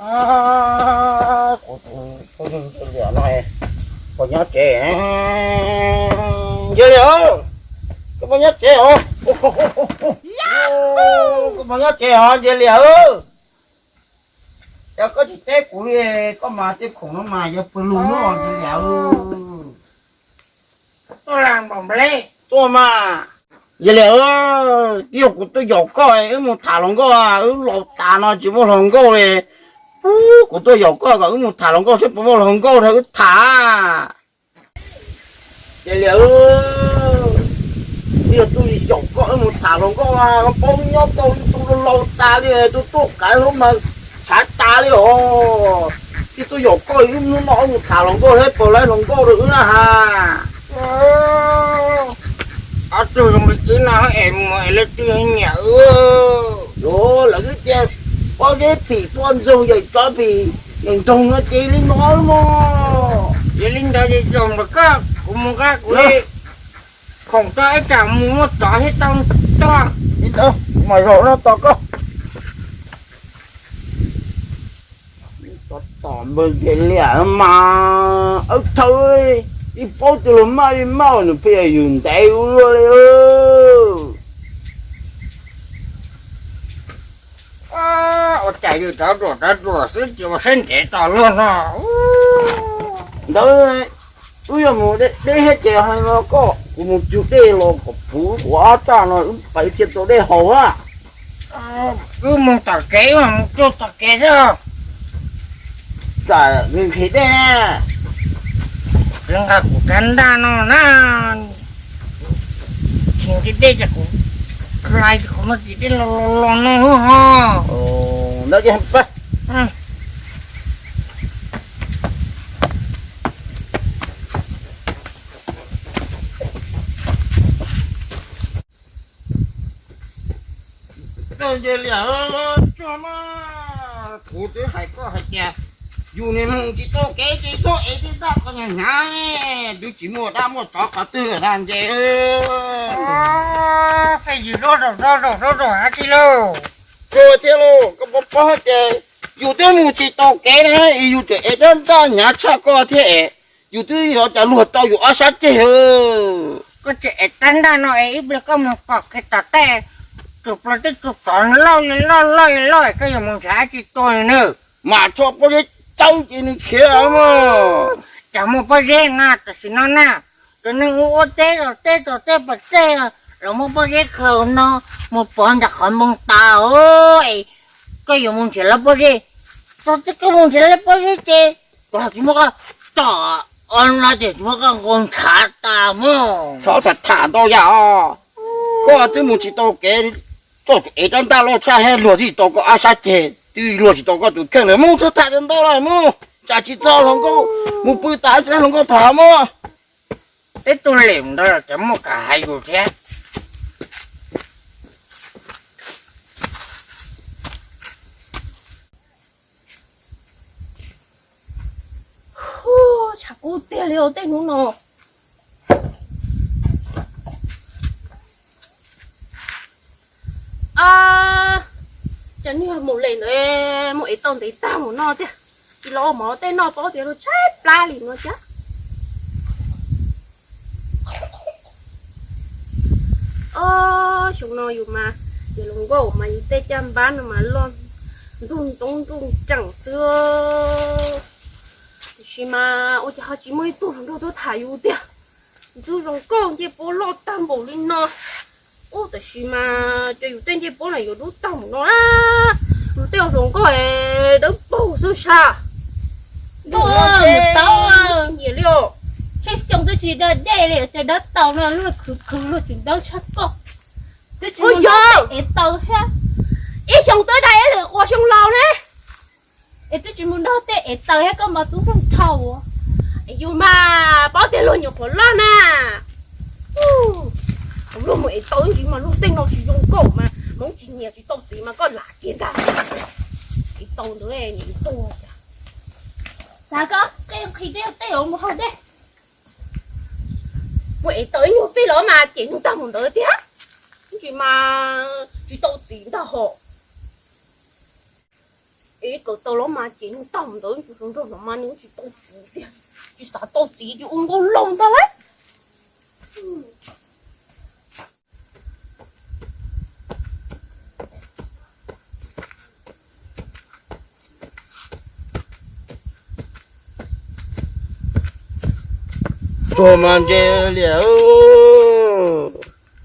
Kuv tus phooj ywg Ntse Liam no puas nyob tsev? Ntse Liam, koj puas nyob tsev os? Koj puas nyob tsev os Ntse Liam? Yog koj tsis teb kuv li, koj mas tej khoom no mas yog pawg lug no Ntse Liam. Tuaj mas, Ntse Liam, twb yog kuv tuaj yaum koj wb mus tham hluas nkauj, wb laus tas no tsis muaj hluas nkauj li. Kuv tuaj yaum koj kom wb mus tham hluas nkauj seb puas muaj hluas nkauj rau wb tham. Ntse Liam, twb yog tuaj yaum koj wb mus tham hluas nkauj, paub nyob tau tus laus tas li, tus tuaj kav hlub mas tshav tas li os. Twb tuaj yaum koj wb hnub no wb mus tham hluas nkauj seb puas laib hluas nkauj rau wb na has. Ob tug zoo li wb no es mus es leej twg nyiam wb. Lawv twb tias pob zeb phim poj ntxoog yawm tsov phim yawm ntxoog no ces li no mog. Yog li ntawd ces zoo npaum koj, kuv mus nqa kuv li khoom tso ib tsam mus muab tsov thiab tau tog. Li ntawd mas zaum no tos koj. Tom npawg Ntse Liam mas awb thawb, ib paub tus luag maj li maj nws pheej yug ntev ua luaj li. Ua cas yus rov ruam rov ruam xwb ces ua siab ntev tos luag no. Ntawd wb yog mus deb deb thiab ces hais no koj, kuv mus cug dej los kom puv kuv ob raj no wb pais thiaj tau dej haus a. Wb mus tom kev, wb mus tsuag tom kev xwb. Tsam nws nqhis dej, nqa kuv rab ntaj no na, nqhis nqhis dej ces kuv hlais kuv no ces dej los los no ho. Ntawd ces pab Ntse Liam, tsuag mas, kuv twb hais koj hais tias yus niag mus tsis tau kev ces txhob ev tej ntaj ko hnyav hnyav, twb tsis muaj dab muaj tsov qhov twg na Ntse. Pheej yws zoj zaum zoj zaum zoj zaum dab tsi lauj? Tsuag thiab lauj, koj puas paub hais tias yus twb mus tsis tau kev na, yus tseem ev rab ntaj hnyav tshaj koj thiab es, yus twb yuav cas luag tau yus ob sab ceg. Koj tseem ev rab ntaj no es ib pliag koj mus pom kiag tom tej tus plaws tej tus tsov loj li loj loj li loj es koj yuav mus nrhiav dab tsi tua nws na? Mas tshuav pob zeb cawb ces nws khiav mog. Cas muaj pob zeb na, tam sim no na, cov neeg ua ua teb los teb tom tej pas tej los muaj pob zeb khaws no mus pov ntawm qhov npoo tas os. Koj yuav mus nrhiav lawv pob zeb, txog txij koj mus nrhiav lawv pob zeb ces koj tsis muaj koj tom, o no ces tsis muaj koj nkaus ntshav tas mog. Txhob tham tham ntau yam os. Koj twb mus tsis tau kev, koj ev rab ntaj loj tshaj thiab luag twb tsis tau koj ob sab ceg, twb luag tsis tau koj tus kheej lawm, mus txhob tham ntau lawm mus, tsam tsis txog hluas nkauj, mus pw tas tsis tau hluas nkauj tham mog. Peb tuaj lem ntawd los cov muaj kam hais yus thiab. Tshav kub tiag li os tej hnub no. Cov niag mus lem ntawd mus ev tau ntev tag mus no tiag, tsis los ua mov tej noj paub tias luag tshaib plab li no thiab. Xyoo no yus mas, yus hluas nkauj mas yus tej caj npab no mas loj ntug ntoob ntug tseem xwb. Tiam sis mas ua cas ho tsis muaj ib tug hluas nraug tuaj tham yus tiag. Ntxwb zoo nkauj ncej puab loj tag npaum li no. Ub, tiam sis mas cov yus tej ncej puab na yuav dub tag npaum no na. Yus tej hluas nkauj dawb paug xwb sas. Ntuj, tau nyiam li os. Tsheb xyoo twb tsis da dej li, cov dawb tau no luag khwv khwv luag tseem dawb tshaj koj. Twb tsis mus nrog tej ev taws thiab. Ib xyoo twb da ib lwm quas xyoo laus ne. Es twb tsis mus nrog tej ev taws thiab koj mas tub nroog dhau. Yus mas paub tias luag nyuam qhuav loj na. Luag mus ev taws ib ntsis mas luag tej no tsis zoo nkauj mas hmoov tsis nyiam tsis tau txiv mas koj lam kiag ntag. Ev taws ntawd nim tuag cas. Xav koj qi qhi tej tej mus hau tej. Mus ev taws ib nyuag vij los mas cem nug tag mus ntawd tiag. Ib ntsis mas tsis tau txiv ntag hos. Es kawm tau los mas ces nws tag ntawd tsis hluas nraug no mas nws tsis tau txiv tiag, tsis xav tau txiv ces ua nkauj laug ntag lauj. Tuag mas ntse liam.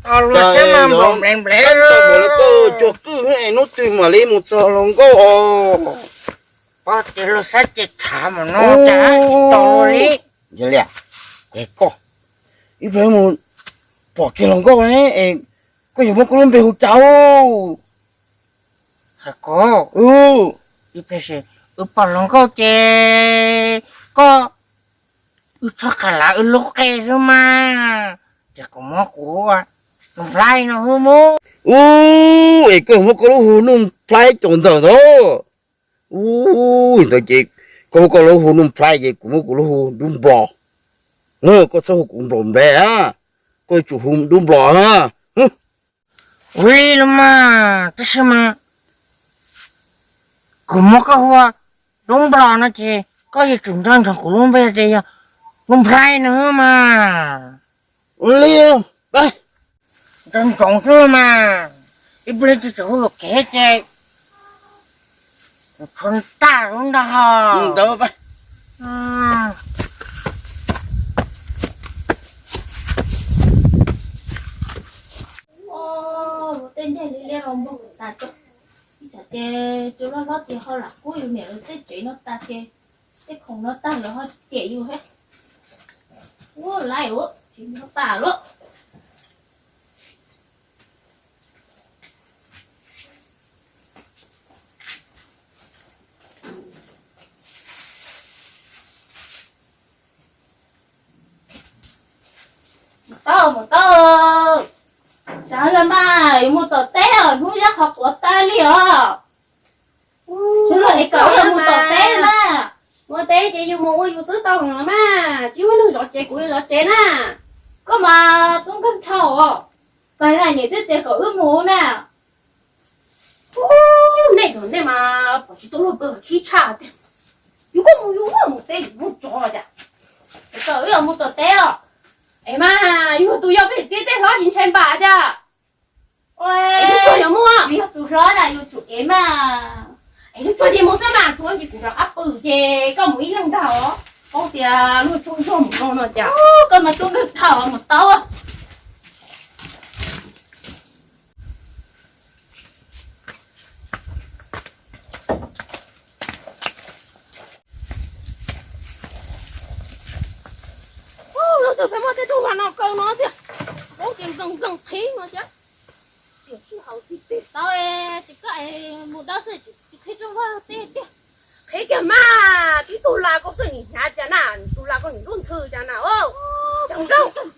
Tau luag teb mas nplaum nplev nplev. Koj cuag kwj hnub twg mam li mus txog hluas nkauj os. Pab ces luag saib ces txhav mas no cas tsis tau luag li. Ntse liam, koj ib pliag mus pom kiag hluas nkauj ne es koj yuav muab koj lub npe hu cas? Hais koj, ib pliag wb pom hluas nkauj ces koj, wb txhob qha lav wb lub qe xwb mas, ces kuv muab kuv ua Nuj Nplhaib no hu mus. Ub, es koj muab koj lub hu Nuj Nplhaib caum ntawm ntag. Ub, ntawd ces koj muab koj lub hu Nuj Nplhaib ces kuv muab kuv lub hu Dub Nplos. Koj txhob hu kuv nplaum nplev, koj yuav tsum hu Dub Nplos na. Ua li los mas, tab sis mas kuv muab koj hu ua Dub Nplos no ces koj yuav tsum nco ntsoov kuv lub npe tias yog Nuj Nplhaib no mas. Ua li, nco ntsoov xwb mas, ib pliag tsis txawm hu kev ces tshuav tag lub ntag ho. Tej ntseg li liab los npog tas tso, ib tsam ces tus loj hlob ces ho lam kub yus niam lawv tej tsev no tas ces tej khoom no tag lawv ho tsis cem yus thiab. Ua laiv ua tsis npog tas lawm. Mus tau, mus tau. Sawv los mas, yuav mus tom teb os, hnub nyob qhov quav tag li os. Sawv los es kom yus mus tom teb mas. Mus teb ces yus mus ua yus xwb tau los mas, tsis muaj neeg zov tsev kuv yuav zov tsev na. Koj mas tub nkeeg dhau os. Pais na, niam twb tias kom wb mus na. Ub, nej cov nej mas pom tsis tau luag kawg khib tshaj tiag. Yus koj mus yus mus teb yus muaj tsov cas. Kom wb mus tom teb os. Es mas yus tus yog pem txiv tej hlob tsis ntshai npam cas. Es tsuag yog mus, yus yog tus hlob na yus tsum ev mas. Es tsuag ces mus xwb mas, tsuag ces kuv rov qab pw ces koj mus ib leeg ntag os. Paub tias luag tsaug zog mus no no cas. Koj mas tub nkeeg dhau mus tau. Lub twg pheej muaj tej rooj vag no kaw no tiag, lub ces nkeeg nkeeg qhib no thiab. Tiam sis haus tib teg tau es tsis koj es mus dawb xwb tsis qhib rooj vag tej tiag. Qhib kiag mas, tib tug la koj xwb nim hnyav cas na, tus la koj nim lub ntxhw cas na. Cas nkeeg thaum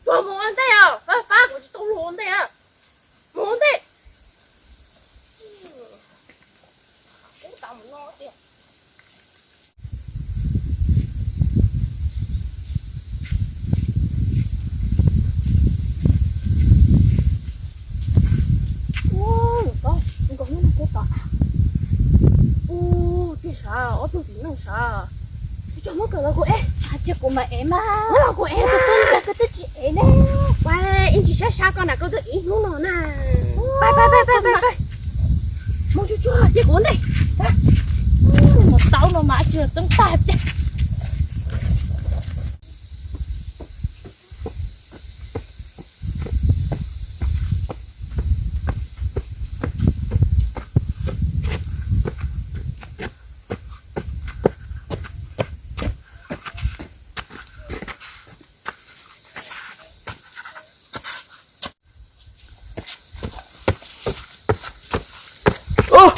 tsuag mus ua ntej os, fab fab kuv tsis tau luag ua ntej. Mus ua ntej. Ub, tas mus no tiag. Ub, nkaus nyob no kuv tom. Ub, tiag sav, ob tug txiv neej sav. Tsis tso muab kawm los kuv ev. Hais tias kuv mam ev mas. Muab los kuv ev, kuv twb nrog koj twb tsis ev ne. Ua ib ntsis sab sab koj na, koj twb ev hnub no na. Pais pais pais pais pais. Mus tsuag tsuag ces kuv ntej. Mus tau no mas tsis txeeb tag tiag. Ub,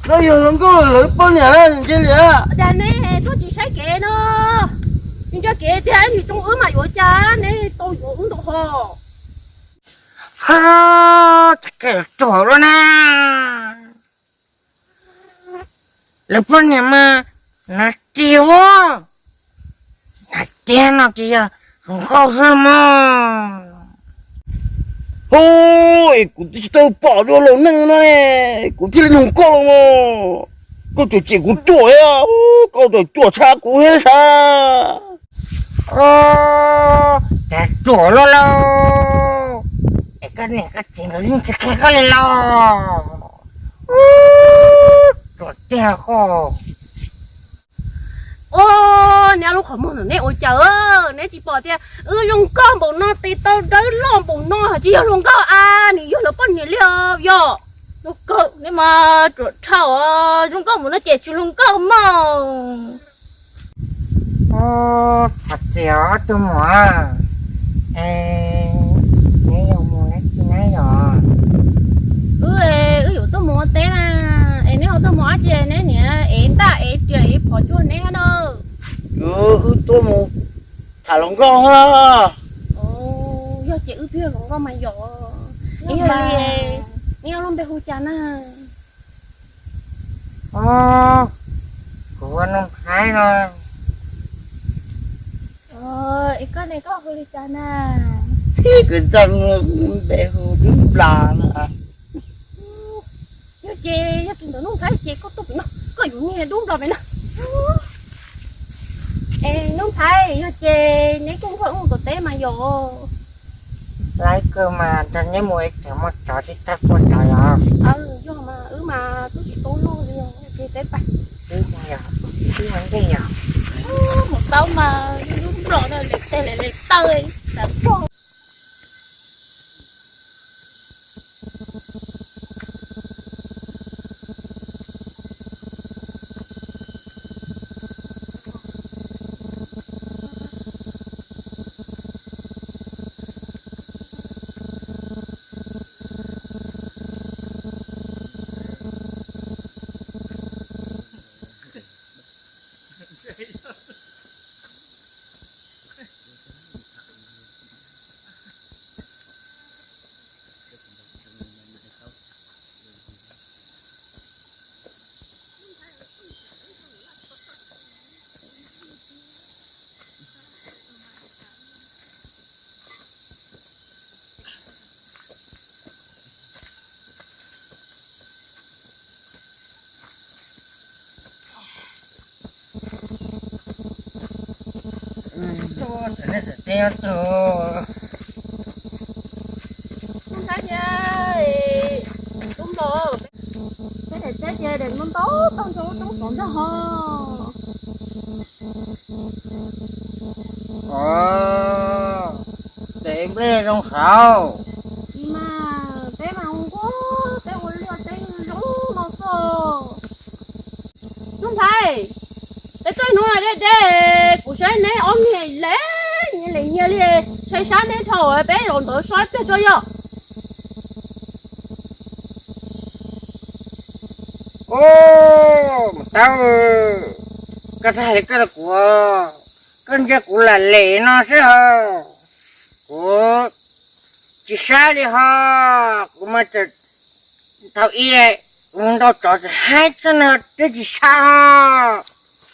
no yog hluas nkauj lawv poj niam na, ntsia liam. Cas neb tuaj tsis saib kev no? Tsis ntsia kev tiag, ib nim tsoo wb mas yuav cas neb tau yuav wb ntau ho. Ha, txoj kev los tsuag lawm na. Lawv poj niam mas hnav tiag ua, hnav tiag no ces yog hluas nkauj xwb mog. Hu, es kuv twb tsis tau pom dua laus neej no ne, kuv thiaj li nug koj los mas. Koj tseem cem kuv ruam thiab, koj tseem ruam tshaj kuv thiab sav. Ua cas ruam luaj lauj, es koj niam koj txiv nkawd yeej tsis qhia koj li los? Ruam tiag koj. Ua, neb lub qhov muag ntawm neb ua cas, neb tsis pom tias wb zoo nkauj npaum no, tes taw dawb loj npaum no, tsis yog hluas nkauj a, nws yog lawv poj niam li os yog. Lub kawg neb mas ruam dhau, zoo nkauj npaum no ces tsis hluas nkauj mog. Ua, thov txim os ob tug muam, es neb yuav mus dab tsi na yom? Wb, wb yuav tuaj mus ua teb na, es neb ho tuaj mus dab tsi, neb niam ev ntaj ev riam ev phom cuag neb na? Wb tuaj mus tham hluas nkauj. Yog ces wb twb yog hluas nkauj mas yom. Yog li, neb ob lub npe hu cas na? Kuv hu Nuj Nplhaib no. Es koj ne, koj hu li cas na? Kuv txoj npe hu Dub Nplos no. Yog ces yog tus ntawm Nuj Nplhaib ces koj tuaj pem no, koj yuav niag Dub Nplos pem no. Es Nuj Nplhaib, yog ces neb kuj nquag ua kom teb mas yom? Laib kawg mas, nrog neb mus es tseem muaj tsov tsis tag kua tsov yom? Yog mas, wb mas twb tsis tau luaj li os, ces peb pais. Wb mus yom, wb mus ntej yom. Mus tau mas, Dub Nplos no lem tes lem taw, xav pom. Tus Nuj Nplhaib, Dub Nplos, peb daim teb ces daim ntau ntau tau ntau roob xov ntag ho. Ov, daim nplej zoo saud. Mas peb mas ua nkuaj, peb ua liaj teb zoo no xwb. Nuj Nplhaib, peb txoj hnub no deb deb, kuv saib neb ob niag lem nyias lem nyias li, ntshai sab neb dhau, peb los ntawd so ib pliag tso yom. Ub, Maiv Taub, koj txhob hais li koj rau kuv, koj ntsia kuv lam lem no xwb ho, kuv tsis sab li ho, kuv mas tseem thaum ub kuv mus ntaus tsov tseem haib tshaj no twb tsis sab ho.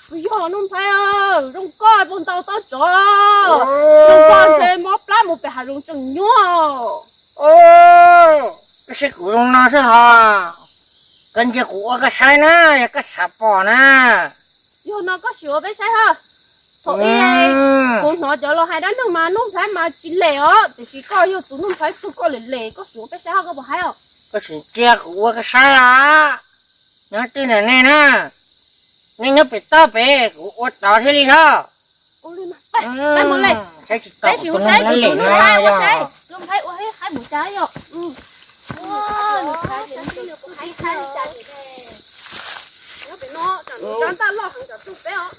Kuv yog Nuj Nplhaib, zoo koj puas ntaus tau tsov, zoo koj ntshe mob plab mus pem hav zoov tseem nyuaj. Koj saib kuv zoo no xwb ho, koj ntsia kuv ua koj saib na, yog koj xav pom na. Yog no koj sim ua peb saib ho. Thaum ub kuv hnov cov laus hais dab neeg mas Nuj Nplhaib mas tsis lem os, tiam sis koj yog tus Nuj Nplhaib tug, koj lem lem, koj sim ua peb saib ho, koj puas haib os? Koj sim ntsia kuv ua koj saib os. Nyob twg ntawm nej na? Nej nyob pem toj pem, kuv ua tod thiaj li ho. Peb sim ua saib tus Nuj Nplhaib ua saib, Nuj Nplhaib ua haib mus cas yom. Nyob pem no, tsam no tsab ntaj loj heev tsam tug peb os.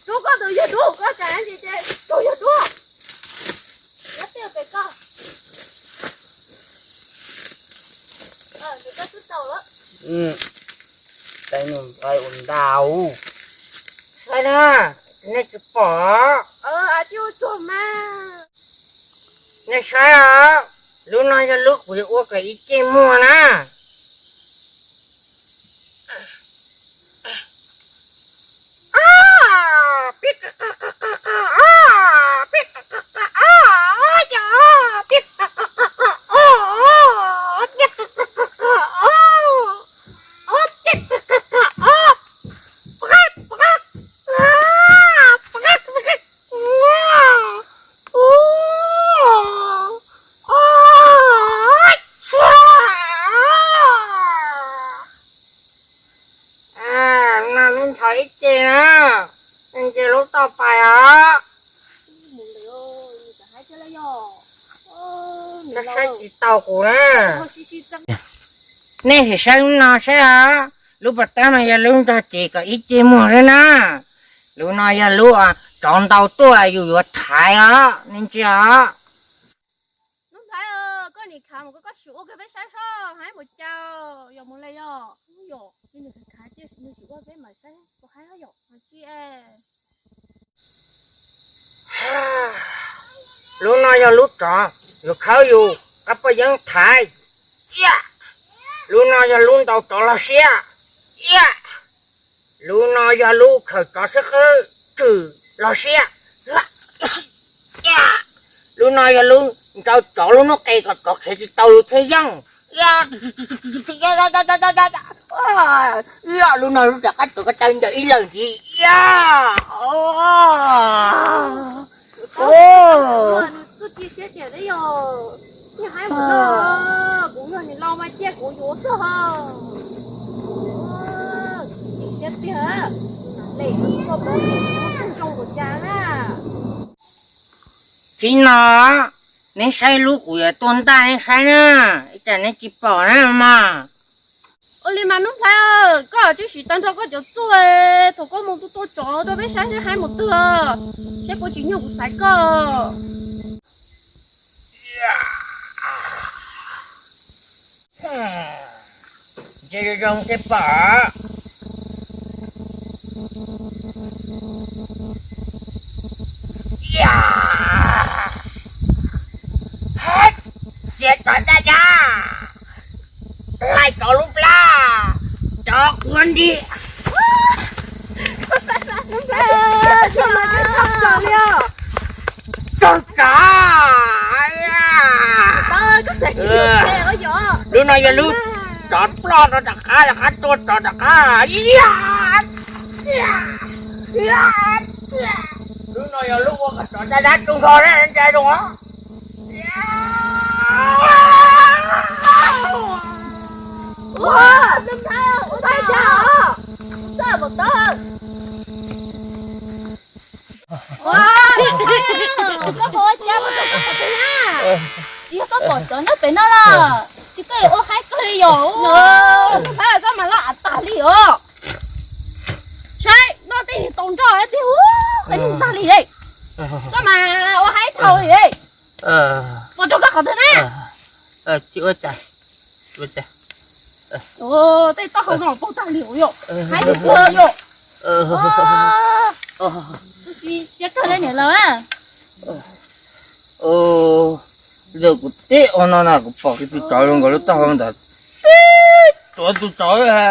Rub koj tus yawg dub, koj tsam ces tus yawg dub. Nyob twg pem koj? Pem koj twb tau lawm. Tais Nuj Nplhaib ua ntau. Saib na, nej tsis pom. Nej saib os, lub no yog lub kuv yuav ua kom ib ce muag na. Pib qa qa qa qa qa, pib qa qa qa, yog, pib qa Tau pais os. Saib tsis tau kuv na. Nej sim saib lub no saib os. Lub pas tab no yog lub nrog ces kom ib ce muag xwb na. Lub no yog lub tsov ntau tuaj yus yuav thaiv os, nej ntsia os. Nub Nplhaib, koj nim khav mus koj sim ua kiag peb saib soj haib mus cas yog mus le yog yog li nws khav khav cia nws sim ua peb mam saib puas haib yom tsi. Lub no yog lub tsov, yus khawb yus qab poj yeeb thaiv. Iab, lub no yog lub ntaus tsov log siab. Iab, lub no yog lub khaws tsov xwb qwb tswm log siab. Iab, lub no yog lub ntaus tsov lub hnub qe kom tsov khiav tsis tau yus thiaj yeej. Iab, lub no lub rov qab tuav ko taw ncaws ib leeg ntxiv. Iab, txuj ci siab tiag yog, niag haib mus no, kuv yog niam laus mas cia kuv yuav xwb ho. Siab tiag, le koj paub kuv zoo kuv cas na. Txij no neb saib lub kuv yuav tua ntaj neb saib na, ib tsam neb tsis pom na mas. Ua li mas Nub Nplhaib, koj tsis siv tag nrho koj cov txuj, thaum koj mus tua tua tsov rau peb saib seb haib mus twg, seb puas tsim nyog kuv xaiv koj. Ntshe zoo zoo thiaj pom. Txiav tsov daj daj, laij tsov lub plab, tsov quav nti. Tsaug tsov. Lub no yog lub tsov ploj rau tom qab, rov qab tua tsov tom qab. Lub no yog lub ua kom tsov daj daj tu nrho na, ntsia zoo os. Ua, ua cas os, xaj pom tawb. Ua, koj puas ua cas mus rau koj qhov twg na? Tsis yog koj pom tsov nyob pem no los? Tsis koj ua haib kawg li yom. Nub Nplhaib, koj mas laj av tag li os. Saib noj tej tau nroj tiag, qhov ntag li. Koj mas ua haib dhau li. Puas rau koj qhov twg na? Tsis ua cas, tsis ua cas. Tej taub hau no paug tag li yom, haib li kawg yom. Siab kawg li niam laus na. Yog kuv teb ua no na kuv pom kiag tus tsov zoo nkaus lub taub hau ntawd, teb tuav tus tsov ha.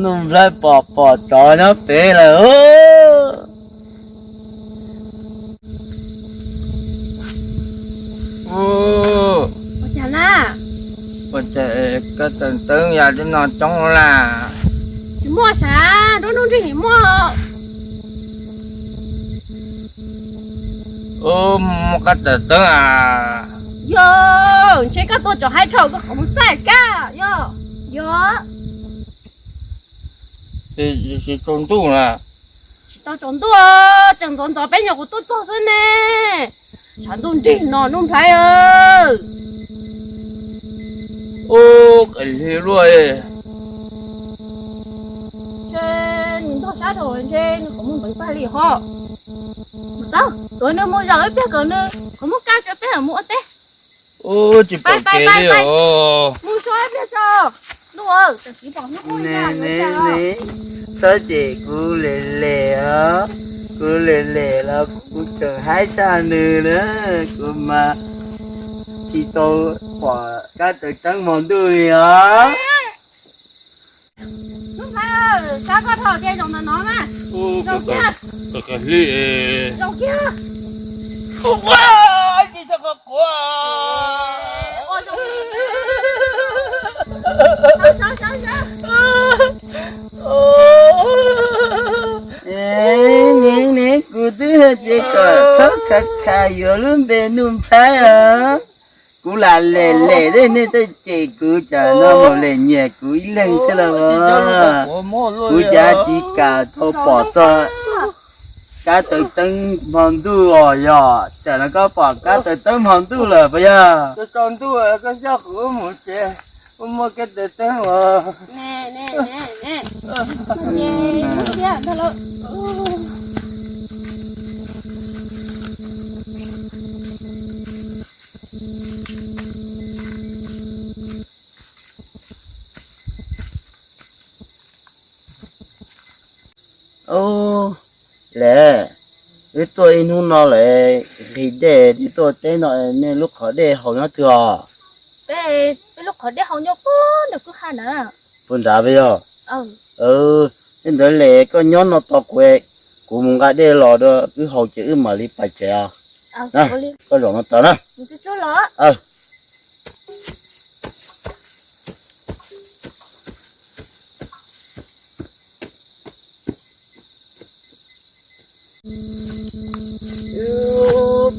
Nplhaib pom pom tsov nyob pem lawm. Ua cas na? Ua cas koj tseem teeb yam li no coob ua luaj? Tsis muaj sav, nruab hnub nrig muaj. Muaj koj tseem teeb a? Yog, ntshe koj tua tsov haib dhau koj qhov muag txaij kab yog. Yog. Tsis tsaus ntuj na. Tsis tau tsaus ntuj, tseem ntxov ntxov peb nyuag kuv tuaj txog xwb ne. Tshav ntuj nrig no Nuj Nplhaib. Ub, qis hli luaj. Ntshe nws ntog sab rau ntshe nws qhov muag npeev tag li ho. Mus tau, tuav nws mus zaum ib pliag kom nws qhov muag kaj tso peb mam mus ua teb. Ub, tsis pom kev li os. Mus tso ib pliag tso. Nuj, tsis pom hnub qub li cas. Txhob cem kuv lem lem os. Kuv lem lem los kuv tseem haib tshaj nws na. Kuv mas tsis tau pom kab tawv teeb hmo ntuj li os. Nuj Nplhaib, sab koj dhau tias zaum ntawm no na. Zaum kiag. Zaum kiag. Ua, tsis txhob koj quav. Ua zaum. Sab, sab, sab, sab. Ne, ne, kuv twb hais tias kom txhob khav khav yuav lub npe Nuj Nplhaib os. Kuv lam lem lem thiab nej tuaj cem kuv, cas no mus lem nyiam kuv ib leeg xwb los. Kuv cas tsis kam tau pom txog kab tawv teeb hmo ntuj os. Yog tsam no koj pom kab tawv teeb hmo ntuj lawm puas yog? Ub, lawm, wb tuaj ib hnub no lawm, nqhis dej thiab tuaj teb no, nej lub qhov dej haus nyob twg os? Peb lub qhov dej haus nyob puag nram kwj ha na. Puag nrad puas yog? Yog li ntawd lawm koj nyob no tos kuv, kuv mus nqa dej los rau wb haus ces wb mam li pais tsev os. Koj zaum no tos na.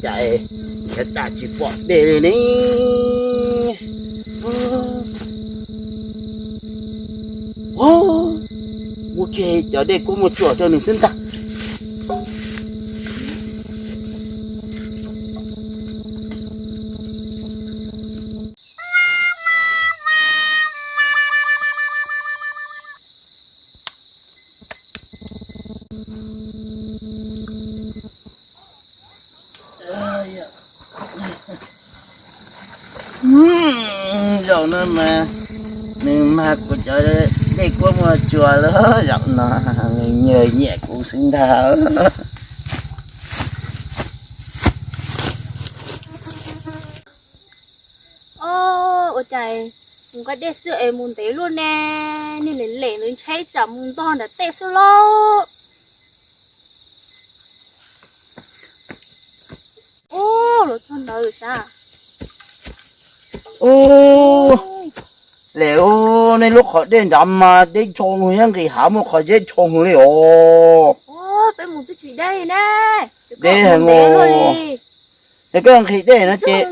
Cas nrhiav tas tsis pom dej li ne. Muab kiag cov dej kuab muaj tsuas rau nws xwb ntag. Zaum no mas nws mag kuv cov dej kuab muaj tsuas lawm, zaum no nws nyiam nyiam kuv xwb ntag. Ua cas mus nqa dej xwb es mus ntev luaj ne, niag lem lem ntshai tsam mus ntog nram tej xwb lauj. Ub, los txog ntawd sav. Ub, lem ub, nej lub qhov dej nrad mas deb tsho, nws yeej nqis hav muaj qhov deb tsho li os. Peb mus twb tsis deb li ne. Deb heev os. Es koj nqhis dej no ces,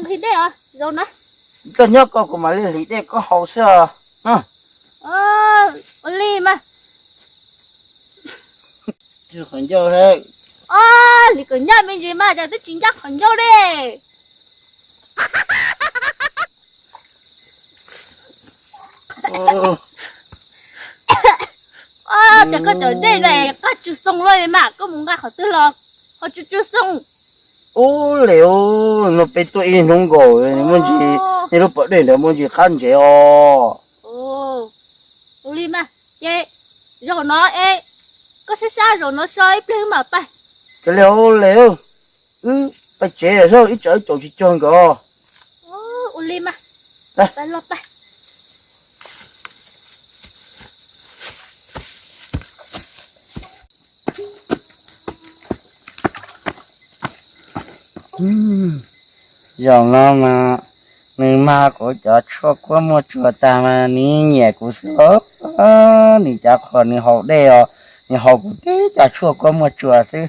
koj nyob koj, kuv mam li hliv dej koj haus xwb os. Ua li mas. Qhov ncauj, hliv kom ncaj me ntsis mas, cas twb tsis ncaj qhov ncauj li. Cas koj cov dej no qab tsw xoo luaj li mas, koj mus nqa qhov twg los ho tsw tsw xoo. Ub, lem ub, no peb tuaj ib hnub nkaus, muaj ntsis, nej lub pas dej ntawd muaj ntsis qab ntsev os. Ua li mas, ces zaum no es koj sab sab zaum no so ib pliag wb mam pais. Ces li ub, lem, wb pais tsev xwb, ib tsam wb caum tsis cuag nkawd. Ua li mas, pais los pais. Zaum no mas nws mag kuv cov tshuaj kuab muaj tsuas tag mas nws nyiam kuv xwb os. Nws cav qhov nws haus dej os, nws haus kuv tib co tshuaj kuab muaj tsuas xwb.